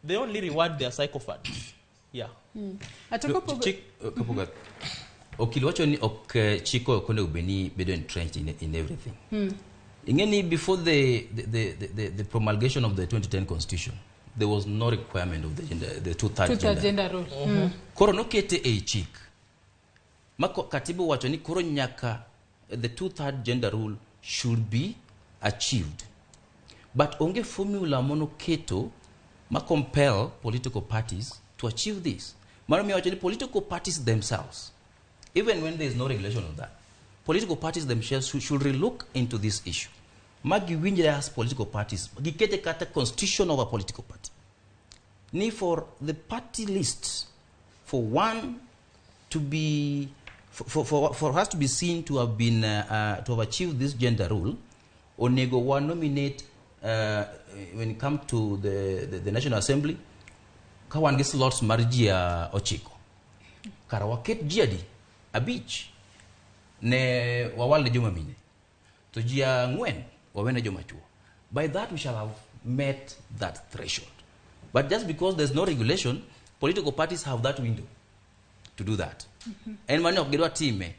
they only reward their psychopaths. Yeah. Chik okilwacho ni ok chiko kone ubeni bedo entrenched in everything. Ingeni before the promulgation of the 2010 constitution, there was no requirement of the two-third gender rule. Koro no kete e chik. Mako katibu wacho ni koro nyaka the two-third gender rule should be achieved. But onge formula mono keto ma compel political parties to achieve this. Marami wacho ni political parties themselves, even when there is no regulation of that, political parties themselves should relook into this issue. Magi winjre as political parties, gikete kata constitution of a political party. Ni for the party list, for one to be, for us to be seen to have been, to have achieved this gender rule, onego one nominate, when it comes to the National Assembly, kawan ge slots marjia ochiko. Karawaket jiadi, abich, ne wawal juma mine. To jia ngwen, wawene juma chuo. By that we shall have met that threshold. But just because there's no regulation, political parties have that window to do that. And mani okgedwa time,